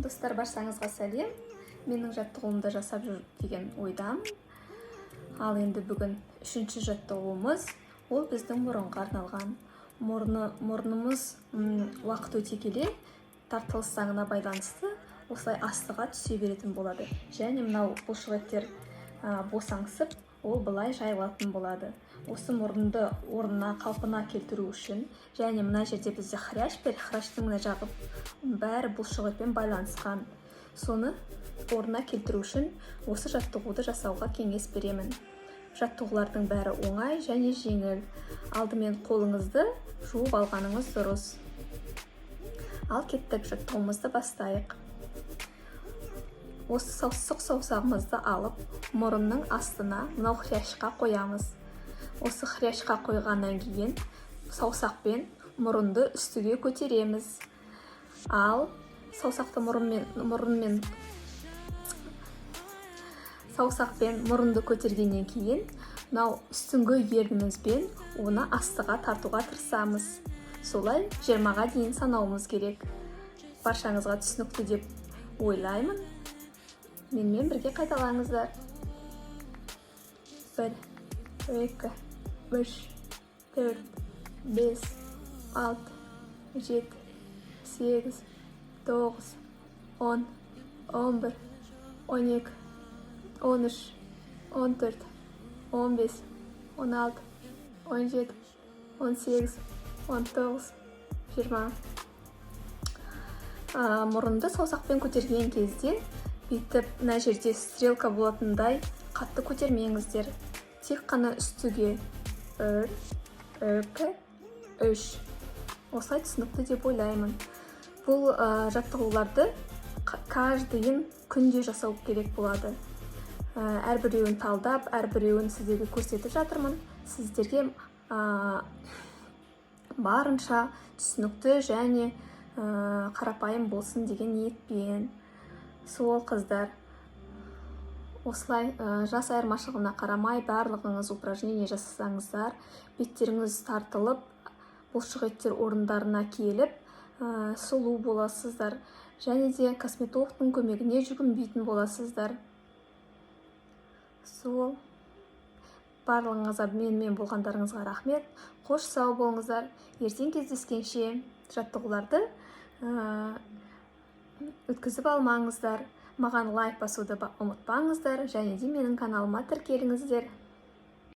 Достар, баршаңызға сәлем! Менің жаттығуымды жасап жүр деген ойдамын. Ал енді бүгін үшінші жаттығуымыз, ол біздің мұрынға арналған. Мұрнымыз уақыт өте келе тартылыс заңына байланысты осылай астыға түсе беретін болады және мынау бұлшықеттер босаңсып, ол былай жайылатын болады. Осы мұрынды орнына, қалпына келтіру үшін және мына жерде бізде хрящ бар, хрящтың мына жағы бәрі бұлшықетпен байланысқан. Соны орнына келтіру үшін осы жаттығуды жасауға кеңес беремін. Жаттығулардың бәрі оңай және жеңіл. Алдымен қолыңызды жуып алғаныңыз дұрыс. Ал кеттік, жаттығуымызды бастайық. Осы сұқ саусағымызды алып, мұрынның астына, мынау хрящқа қоямыз. Осы хрящқа қойғаннан кейін саусақпен мұрынды үстіге көтереміз. Ал саусақты мұрынмен, саусақпен мұрынды көтергеннен кейін мынау үстіңгі ернімізбен оны астыға тартуға тырысамыз. Солай 20-ға дейін санауымыз керек. Баршаңызға түсінікті деп ойлаймын. Менімен бірге қайталаңыздар: бір, екі, үш, төрт, бес, алты, жеті, сегіз, тоғыз, 10, 11, 12, 13, 14, 15, 16, 17, 18, 19, 20. Мұрынды саусақпен көтерген кезде бүйтіп мына жерде стрелка болатындай қатты көтермеңіздер, тек қана үстіге: бір, екі, үш. Осылай түсінікті деп ойлаймын. Бұл жаттығуларды каждыйын күнде жасау керек болады. Әрбіреуін талдап, әрбіреуін сіздерге көрсетіп жатырмын. Сіздерге барынша түсінікті және қарапайым болсын деген ниетпен. Сол, қыздар, осылай жас айырмашылығына қарамай барлығыңыз упражнение жасасаңыздар, беттеріңіз тартылып, бұлшықеттер орындарына келіп, сұлу боласыздар және де косметологтың көмегіне жүгінбейтін боласыздар. Сол, барлығыңызға, менімен болғандарыңызға рахмет. Қош, сау болыңыздар! Ертең кездескенше! Жаттығуларды өткізіп алмаңыздар. Маған лайк басуды ұмытпаңыздар және де менің каналыма тіркеліңіздер.